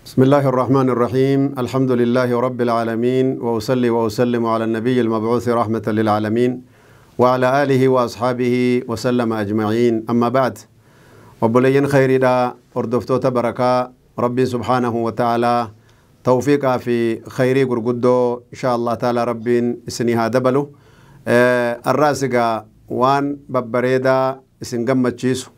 بسم الله الرحمن الرحيم. الحمد لله رب العالمين، وأصلي وأسلم على النبي المبعوث رحمة للعالمين وعلى آله وأصحابه وسلم أجمعين. أما بعد، وبلين خير دا أردفتو بركة ربي سبحانه وتعالى توفيق في خيري قرقدو إن شاء الله تعالى ربي سنها دبلو. الراسقة وان ببريدا سنقمة تشيسو،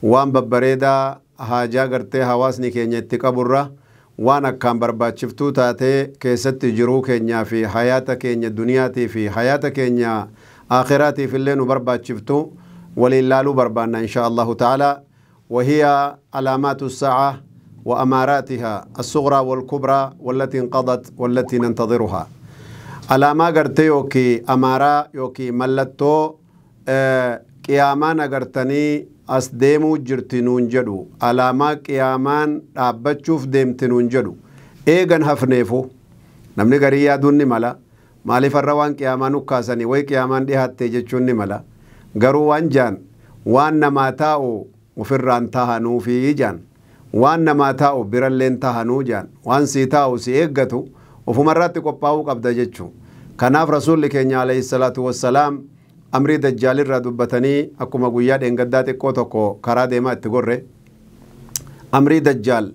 وان ببريدا haajaa gartee hawaasni keenya itti qaburra waan akkaan barbaachiftuu taatee keessatti jiruu keenyaa fi hayaata keenya duniyaatii fi hayaata keenya aakhiraatiif illee nu barbaachiftu waliin laaluu barbaanna insha Allahu ta'ala. وهي علامات الساعة وأماراتها الصغرى والكبرى والتي انقضت والتي ننتظرها. علامة gartee yookiin amaaraa yookiin mallattoo qiyaamaan agartanii as deemuu jirti nuun jedhu, alaamaa qiyaamaan dhaabbachuuf deemti nuun jedhu eegan hafneefu namni garii yaaduun ni mala. Maaliif har'a waan qiyaamaan ukkaasanii way qiyaamaan dhihaatte jechuun ni mala. Garuu waan jaan waan namaa taa'u ofirraan tahanuufi jaan, waan namaa taa'u biralleen tahanuu jaan, waan sii taa'u si eeggatu ofumarraatti qophaa'uu qabda jechuu. Kanaaf rasuulli keenya alayhi salaatu wassalaam amrii dajjaalirraa dubbatanii akkuma guyyaa dheengaddaa xiqqoo tokko karaa deemaa itti gorre, amrii dajjaal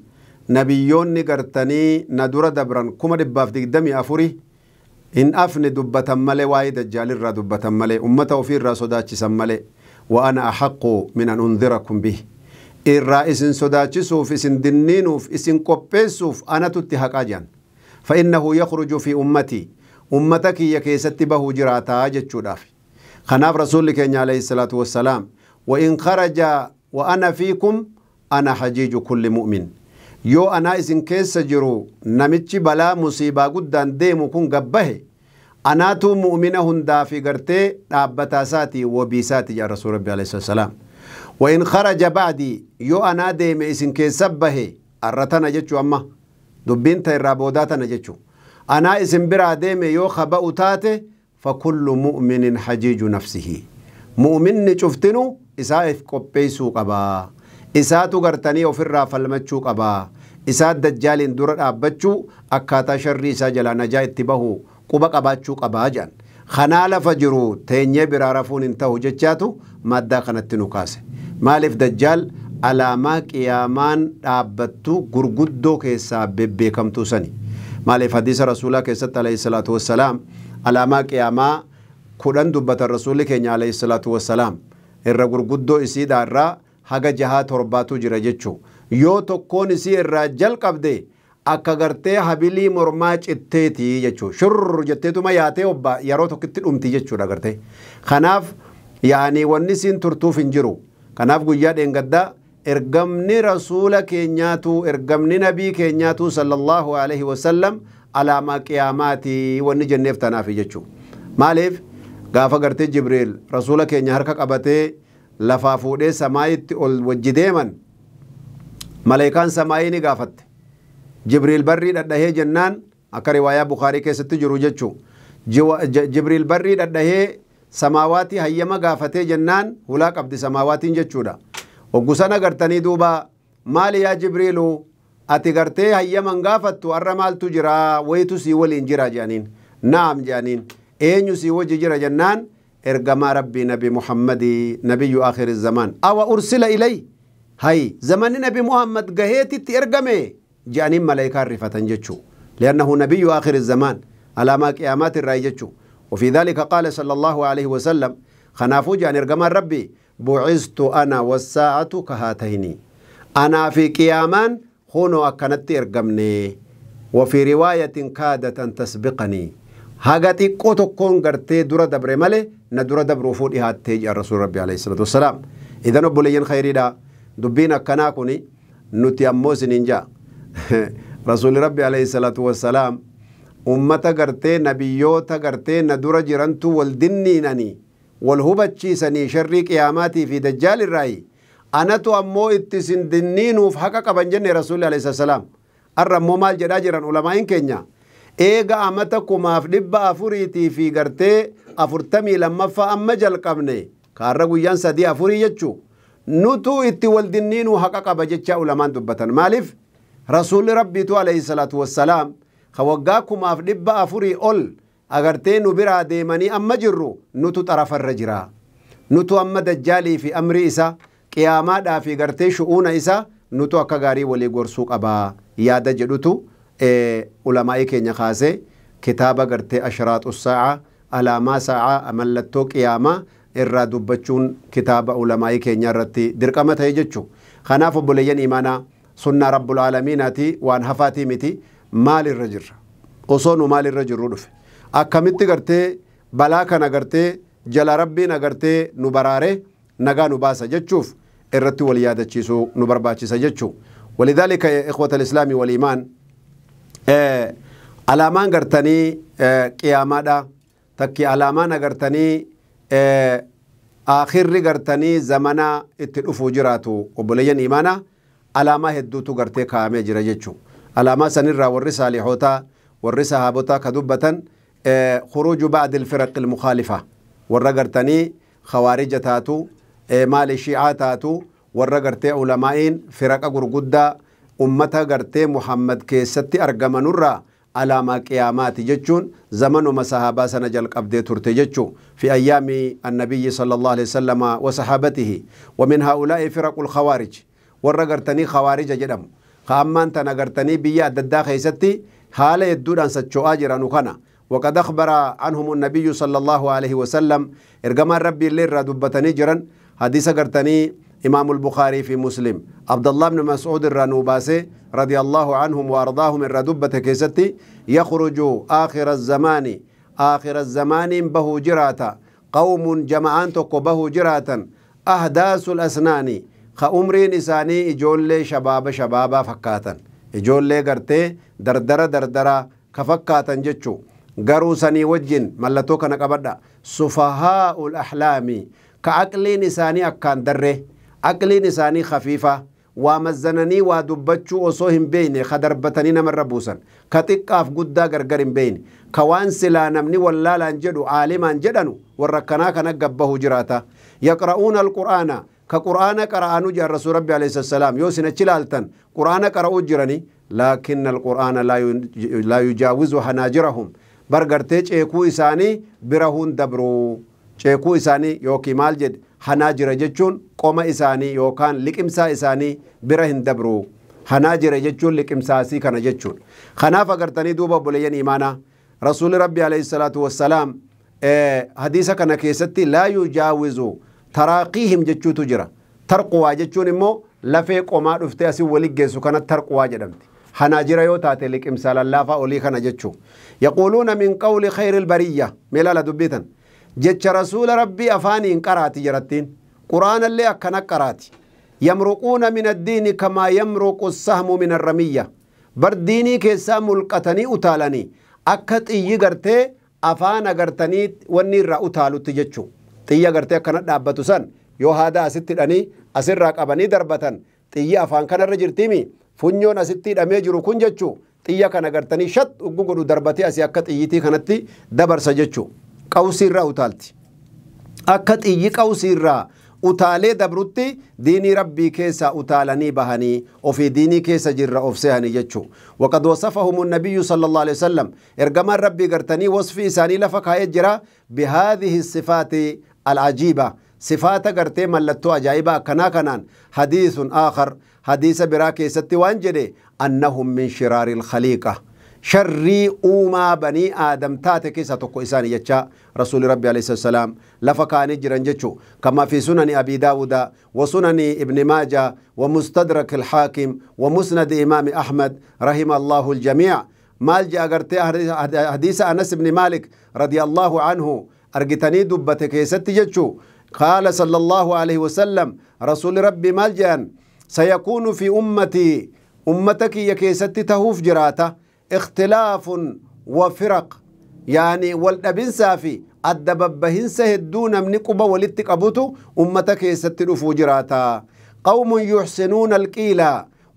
nabiyyoonni gartanii na dura dabran 124,000 hin afne dubbatan malee, waa'ee dajjaalirraa dubbatan malee, ummata ofiirraa sodaachisan malee. Wa ana ahaqqu min an unzirakum bih, irraa isin sodaachisuuf, isin dinniinuuf, isin qopheessuuf anatu itti haqaa jedhan. Fa innahu yakhruju fi ummatii, ummata kiyya keessatti bahuu jiraataa jechuudhaaf. Kanaaf rasuulli keenya alayhi salaatu wassalaam wa in kharaja wa ana fiikum ana hajiiju kulli mu'min, yoo anaa isin keessa jiru namichi balaa musiibaa guddaan deemu kun gabbahe anaatu mu'mina hundaa fi gartee dhaabbataa isaati wabii isaati jedha rasuul rabbi alayhi salaam. Wa in kharaja ba'dii, yoo anaa deeme isin keessa bahe arra tana jechuu, amma dubbiin ta irraa boodaa tana jechuu, anaa isin biraa deeme yoo kaba'u taate فكل مؤمن حجيج نفسه، مؤمن شفتنو إساء قبيسو قبا، إساء تغرتني وفر فالمتشو قبا، إساء الدجال در أبتشو أكاتا شر إساء جلا نجا اتباهو قبا قباتشو قبا جان خنال فجرو تيني برارفون انتهو جتشاتو مادة خنت نكاسه. مالف دجال على ما قيامان أبتو غرغدو كيسا ببكمتو سني. مالف حديث رسول الله كيسا عليه الصلاة والسلام alaamaa qiyaamaa 10 dubbatan rasuulli keenya alayhi salaatu wassalaam irra gurguddoo isiidha irraa haga 6 7tu jira jechuu. Yoo tokkoon isii irraa jalqabde akka gartee habilii mormaa citteeti jechuu, shurr jetteetuma yaatee obba yeroo tokkotti dhumti jechuudha gartee. Kanaaf yaani wanni isiin turtuuf hin jiru. Kanaaf guyyaa dheengaddaa ergamni rasuula keenyaatu ergamni nabii keenyaatu sallallahu alaihi wasallam alaamaa qiyaamaati wanni jenneef tanaaf jechuu. Maaliif gaafa gartee Jibriil rasuula keenya harka qabatee lafaa fuudhee samaayitti ol wajji deeman maleekaan samaayii ni gaafatte. Jibriil barrii dhadhahee jennaan akka riwaayaa Bukaarii keessatti jiru jechuu. Jibriil barrii dhadhahee samaawaatii hayyama gaafatee jennaan hulaa qabdi samaawaatiin jechuudha. Hoggusana gartanii duuba maali yaa Jibriilu ati gartee hayyaman gaafattu har'a maaltu jira wayitu sii waliin jira jedhaniin. Naam jedhaniin. Eenyu sii wajji jira jennaan ergamaa rabbii nabi Muhammadii nabiyyu aakhiri zamaan awa ursila ilay hay zamanni nabi Muhammad gaheetitti ergame jedhaniin malaayikaan rifatan jechuu. لأنه نبي آخر الزمان على ما قيامات الرأي جتشو. وفي ذلك قال صلى الله عليه وسلم خنافو جان إرقمان ربي بعثت أنا والساعة كهاتين، أنا في قيامان خونو أكنت إرقمني. وفي رواية كادت أن تسبقني، هاغتي قوتو كون غرتي درا دبر مالي ندرا دبر فود إهاتي الرسول ربي عليه الصلاة والسلام. إذا نبوليين خيري دا دبينا كناكوني نتي أموس نينجا رسول ربي عليه الصلاة والسلام أمتا غرتي نبيوتا غرتي ندرا جرانتو والدنينني والهبتشيسني شر قياماتي في دجال الرأي أنا تو أمو اتسن دنينو في حقا بنجني رسول عليه الصلاة والسلام. الرمو مال جدا جران علماء كينيا إيغا أمتكما في دبا أفوريتي في غرتي أفورتمي لما فأما جل قبني كارغو ينسى دي أفوري يجو نتو اتي والدنينو حقا بجتشا علماء دبتن. مالف Rasuulli Rabbiitu alayhi salaatu wassalaam ka waggaa 1400 ol agartee nu biraa deemanii amma jirru nutu xarafarra jira. Nutu amma dajjaalii fi amrii isaa qiyaamaadhaa fi gartee shu'uuna isaa nutu akka gaarii walii gorsuu qabaa yaada jedhutu ulamaa'ii keenya kaasee kitaaba gartee ashraaxu saa'a alaamaa saa'a mallattoo qiyaamaa irraa dubbachuun kitaaba ulamaa'ii keenya irratti dirqama ta'e jechuu. Kanaaf obboleeyyan imaanaa sunnaa rabbul aalamiinaati waan hafaatii miti. Maalirra jirra? Osoo nu maalirra jirru dhufe akkamitti gartee balaa kana gartee jala rabbiin agartee nu baraare nagaa nu baasa jechuuf irratti wal yaadachiisuu nu barbaachisa jechuu. Walidhalika ikhwata alislaami wal iimaan alaamaan gartanii qiyaamaadha takki alaamaan agartanii aakhirri gartanii zamana itti dhufuu jiraatu obboleeyyan iimaanaa alaamaa hedduutu gartee kaa'amee jira jechuu. Alaamaa sanirraa warri saalihootaa warri sahaabotaa ka dubbatan khuruuju ba'di alfiraqi almukhaalifa warra gartanii khawaarija taatu maali shi'aa taatu warra gartee ulamaa'iin firaqa gurguddaa ummata gartee Muhammad keessatti argamanurraa alaamaa qiyaamaati jechuun zamanuma sahaabaa sana jalqabdee turte jechuu. Fi ayyaami annabiyyi sallallahu alaihi wasallama wa sahaabatihi wa min haa'ulaa'i firaqu alkhawaarij warra gartanii khawaarija jedhamu ka ammaan tana gartanii biyya adda addaa keessatti haala hedduudhaan socho'aa jiranu kana. وقد أخبر عنهم النبي صلى الله عليه وسلم إرجما ربي اللي ردبتني جرا حديث قرتني إمام البخاري في مسلم عبد الله بن مسعود الرنوباسي رضي الله عنهم وأرضاهم الردبة كيستي يخرج آخر الزمان آخر الزمان به جراتا قوم جمعان به جراتا أهداس الأسنان خأمرين إساني إجولي شباب شبابا فكاتا إجولي قرتي دردرة دردرة كفكاتا جتشو garuu sanii wajjin mallattoo kana qabadha sufahaa'ul ahlaami ka aqliin isaanii akkaan darre aqliin isaanii khafiifa waa mazzananii waa dubbachuu osoo hin beeyne ka darbatanii namarra buusan ka xiqqaaf guddaa gargar hin beeyne ka waan silaa namni wallaalaan jedhu aalimaan jedhanu warra akkanaa kana gabbahu jiraata. Yaqra'uuna alqur'aana ka qur'aana qara'anu jedhan rasuul rabbi alayhi salaam yoo isin achi ilaaltan qur'aana qara'uu jirani laakinna alqur'aana laa yujaawizu hanaajirahum bar gartee ceekuu isaanii bira hun dabruu ceekuu isaanii yookiin maal jedhe hanaajira jechuun qoma isaanii yookaan liqimsaa isaanii bira hin dabruu hanaajira jechuun liqimsaasii kana jechuun. Kanaaf agartanii duuba obboleeyyan imaanaa rasuulli rabbi alayhi salaatu wassalaam hadiisa kana keessatti laa yujaawizu taraaqiihim jechuutu jira. Tarquwaa jechuun immoo lafee qomaa dhuftee asii wali geessu kana tarquwaa jedhamti. Hanaajira yoo taate liqimsaa lallaafaa olii kana jechuu. Yaquuluuna min qawli khayri albariyya meelaala dubbitan jecha rasuula rabbii afaaniin qaraati jarattiin quraanallee akkana qaraati. Yamruquuna min addiini kamaa yamruqu sahmu min arramiyya bar diinii keessaa mulqatanii utaalanii akka xiyyi gartee afaan agartanii wanni irraa utaalutti jechuu. Xiyya gartee akkana dhaabbatu san yoo haada asitti hidhanii asirraa qabanii darbatan xiyyi afaan kanarra jirtiimi funyoon asitti hidhamee jiru kun jechuu xiyya kana gartanii shat ugguu godhu darbatee asii akka xiyyitii kanatti dabarsa jechuu. Qawsiirraa utaalti. Akka xiyyi qawsiirraa utaalee dabrutti diinii rabbii keessa utaalanii bahanii ofii diinii keessa jirra of seehanii jechuu. Waqad wasafahum nabiyyu sallallahu alaihi wasallam ergamaan rabbii gartanii wasfii isaanii lafa kaa'ee jira bihaadhihi sifaati alcajiiba sifaata gartee mallattoo ajaa'ibaa akkanaa kanaan. Hadiisun aakhar hadiisa biraa keessatti waan jedhe annahum min shiraari alkhaliiqa sharrii uumaa banii aadam taate keessa tokko isaanii jecha rasuuli rabbi alayhi salaam lafa kaa'anii jiran jechuu. Kama fi sunani abi daawuda wa sunani ibni maaja wa mustadrak alhaakim wa musnad imaami ahmad rahima allahu aljamiic. Maal je agartee hadiisa anas ibni maalik radiyallahu anhu argitanii dubbate keessatti jechuu. قال صلى الله عليه وسلم رسول ربي مالجان سيكون في أمتي أمتك يكيستي تهوف جراته اختلاف وفرق يعني والأبنسا في الدببهنسا هدون من قبة ولتك أبوتو أمتك يستي جراتا قوم يحسنون القيل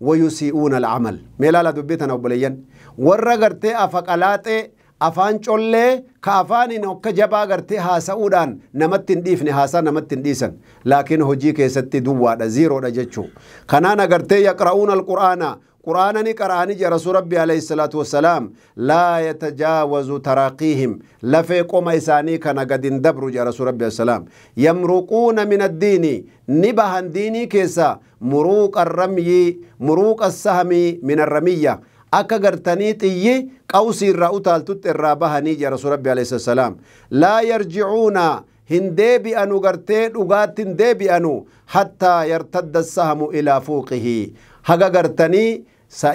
ويسيئون العمل. ميلالا دبيتنا وبليا ورغرتي أفقالاتي Afaan collee ka afaaniin akka jabaa gartee haasa'uudhaan namatti hin dhiifne, haasaa namatti hin dhiisan, laakiin hojii keessatti duwwaadha, ziiroodha jechuu. Kanaan agartee yaqra'uuna alqur'aana, qur'aana ni qara'anii jira Rasuul Rabbi alayhi salaatu wassalaam. Laa yatajaawazu taraaqiihim, lafee qoma isaanii kana gad hin dabru jira Rasuul Rabbi alayhi salaam. Yamruquuna min addiini, ni bahan diinii keessa, muruuqa ramyii, muruuqa sahamii min arramiyya, akka gartanii xiyyi qawsii irraa utaaltutti irraa bahanii jira Rasuul Rabbi alayhi salaam. Laa yarjicuuna, hin deebi'anu, gartee dhugaatti hin deebi'anu, hattaa yartadda sahamu ilaa fuuqihi, haga gartanii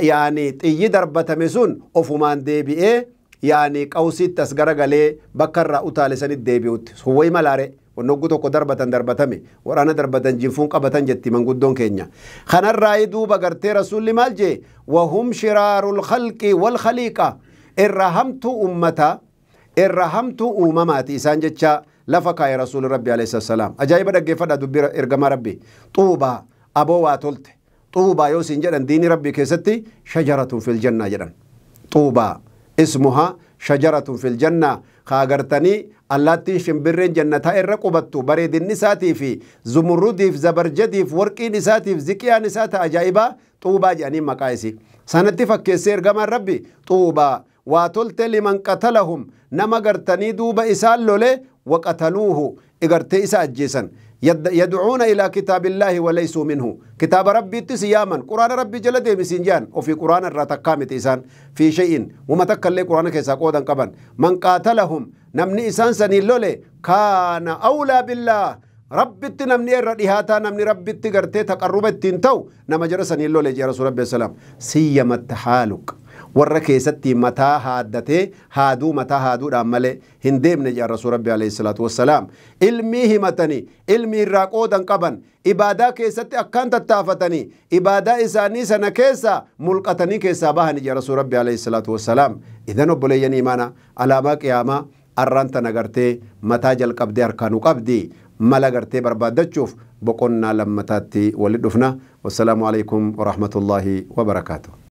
yaani xiyyi darbatame sun ofumaan deebi'ee yaani qawsiitti as garagalee bakka irraa utaale sanitti deebi'utti. Huwwayi malaare wannoggu tokko darbatan darbatame waraana darbatan jinfuun qabatan jetti manguddoon keenya. Kanarraa duuba gartee Rasuulli maal jee? Wahum shiraarul khalqi wal khaliiqa, irra hamtuu ummata, irra hamtuu uumamaati isaan jecha lafa kaa'e Rasuulli Rabbi alayhi salaam. Ajaa'iba, dhaggeeffadha dubbii ergamaa Rabbi. Xuubaa, aboo waa tolte, xuubaa yoo isin jedhan diinii Rabbii keessatti shajaratun fil jannaa jedhan. Xuubaa ismuhaa shajaratun fil jannaa, kaa agartanii allaattiin shimbirreen jannataa irra qubattu, bareedinni isaatii fi zumurrudiif zabarjadiif warqiin isaatiif ziqiyaan isaa ta ajaa'ibaa xuubaa jedhanii maqaa isi sanatti fakkeessee ergamaan Rabbi. Xuubaa waa tolte liman qatalahum, nama gartanii duuba isaan lole, waqataluuhu, igartee isa ajjeesan. Yadcuuna ilaa kitaabillaahi walaysuu minhu, kitaaba Rabbiitti si yaaman, quraana Rabbii jala deemisiin jedhan, ofii quraana irraa takkaa miti isaan fi shay'in, wama takka illee quraana keessaa qoodan qaban. Man qaatalahum, namni isaan saniin lole, kaana awlaa billaah, Rabbitti namni irra dhihaataa, namni Rabbitti gartee taqarruba ittiin ta'u nama jara saniin lole jee Rasuul Rabbi salaam. Siyyama taxaaluq, warra keessatti mataa haaddatee haaduu mataa haaduudhaan malee hin deemne jee Rasuul Rabbi alayhi salaatu wassalaam. Ilmii himatanii ilmii irraa qoodan qaban, ibaadaa keessatti akkaan tattaafatanii ibaadaa isaanii sana keessa mulqatanii keessaa bahani jee Rasuul Rabbi alayhi salaatu wassalaam. Idan obboleeyyan imaana, alaamaa qiyaamaa arraan tana gartee mataa jalqabdee harkaanuu qabdi, mala gartee barbaaddachuuf boqonnaa lammataatti walit dhufna. Wassalaamu alaikum warahmatullaahi wabarakaatu.